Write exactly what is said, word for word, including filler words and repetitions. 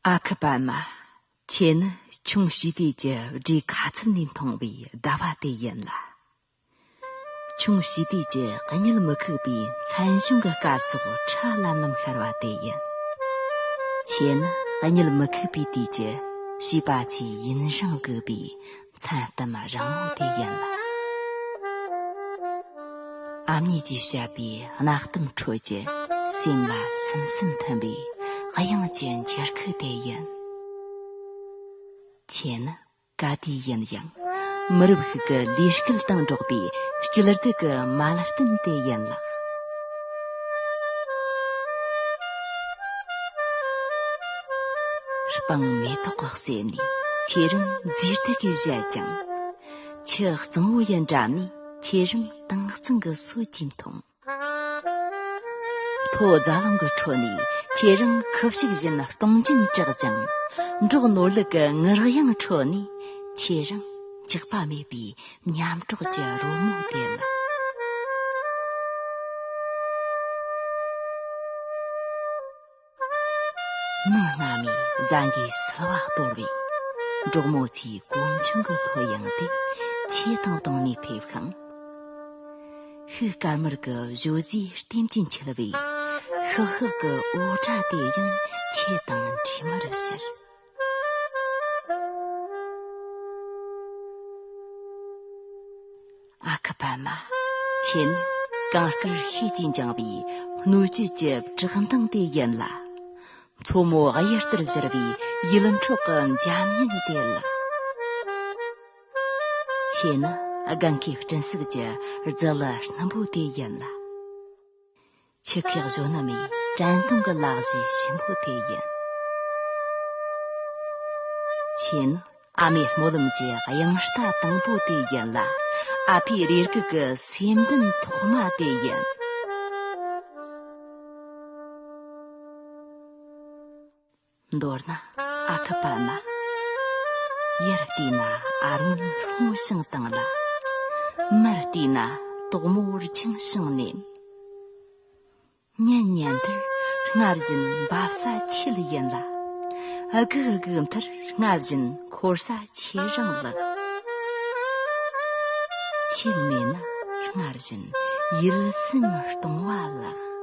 ཨ་ཁུ་པད་མ། ཁྱེད་ནི་ཁྱུང་བྱིས་དུས་ཀྱི་སྦྲའི་ཁ་ཚུབ་ནས་མཐོང་བའི་ཟླ་བ་དེ་ཡིན་ལ། ཁྱུང་བྱིས་དུས་ཀྱི་གཉིད་མི་ཁུག་པའི་མཚན་གཞུང་གི་སྐར་ཚོགས་ཁྲ་ལམ་ལམ་ཤར་བ་དེ་ཡིན། ཁྱེད་ནི་གཉིད་མི་ཁུག་པའི་དུས་ཀྱི་བྱིས་པ་ཚོའི་ཡུན་རིང་སྒུག་པའི་མཚན་ལྟམ་རིང་མོ་དེ་ཡིན་ལ། ཨ་མྱེས་ཀྱིས་བཤད་པའི་གནའ་གཏམ་ཁྲོད་ཀྱི་སེམས་ལ་སིམ་སིམ་ཐིམ་པའི་དབྱངས་ཀྱི་འགྱུར་ཁུག་དེ་ཡིན། ཁྱེད་ནི་ག་དུས་ཡིན་ཡང་མི་རབས་ཤིག་གི་ལས་སྐལ་དང་འགྲོགས་པའི་སྐྱིད་སྡུག་གི་མལ་སྟན་དེ་ཡིན་ལགས། སྤང་མེ་ཏོག་གི་གསེབ་ནས་ཁྱེད་རང་མཛེས་སྡུག་གིས་བཞད་ཅིང་། ཆུ་གཙང་བོ་ཡི་འགྲམ་ནས་ཁྱེད་རང་དྭངས་གཙང་གི་སོ་གྱིས་འཐུང་། མཐོ་རྫ་ལུང་གི་ཁྲོད་ནས་ཁྱེད་རང་ཁུ་བྱུག་བཞིན་སྟོང་བརྒྱན་གྲགས་ཀྱང་། འབྲོག་ནོར་ལུག་གི་ངུར་དབྱངས་ཁྲོད་ནས་ཁྱེད་རང་འཇིགས་པ་མེད་པའི་མཉམ་གྲོགས་ཀྱི་རོལ་མོ་དེ་ལ། ནངས་སྔ་མོའི་རྫ་འགའི་སིལ་བ་གཏོར་བས། འབྲོག་མོ་ཚོའི་གོམ་ཆུང་གི་ལྷོད་ཡངས་དེ་ཆེ་དང་དང་ནས་ཕེབས་ཤིང་། ཤུག་དཀར་དམར་གྱི་བཞོ་ཟའི་ལྟེམ་གྱིས་འཁྱིལ་བའི་ཤག་ཤག་གི་འུར་སྒྲ་དེ་ཡང་ཆེ་དང་འདྲིས་མར་ཤར། ཨ་ཁུ་པད་མ། ཁྱེད་ནི་གངས་དཀར་ཤེལ་གྱིས་འགྱིང་བའི་སྣོད་བཅུད་ཀྱི་བཀྲག་མདངས་དེ་ཡིན་ལ། མཚོ་མོ་གཡུ་ལྟར་བཞུར་བའི་ཡིད་འཕྲོག་གི་འཇམ་མཉེན་དེ་ལགས། ཁྱེད་ནི་དགུན་ཁའི་སྤྲིན་གསེབ་ཀྱི་རྫི་ལི་སྣུམ་པོ་དེ་ཡིན་ལ། ཆུ་ཁའི་གཞོན་ནུ་མའི་དྲན་གདུང་གི་ལག་ཕྱིས་ཞིམ་པོ་དེ་ཡིན། ཁྱེད་ནི་ཨ་མའི་སྨོན་ལམ་གྱི་དབྱངས་རྟ་དང་པོ་དེ་ཡིན་ལ། ཨ་ཕའི་རེ་སྒུག་གི་སེམས་འདུན་ཐོག་མ་དེ་ཡིན། མདོར་ན་ཨ་ཁུ་པད་མ། ཡར་བལྟས་ན་ཨ་སྔོན་སྔོ་ཞིང་དྭངས་ལ། མར་བལྟས་ན་དོག་མོ་རྒྱང་ཞིང་ནེམ། ཉིན་ཉིན་དུ་སྔར་བཞིན་འབབ་ས་ཁྱེད་ཡིན་ལ། སྒུག་སྒུག་མཐར་སྔར་བཞིན་འཁོར་ས་ཁྱེད་རང་ལགས། ཁྱེད་མེད་ན་སྔར་བཞིན་ཡིད་སེམས་སྟོང་བ་ལགས།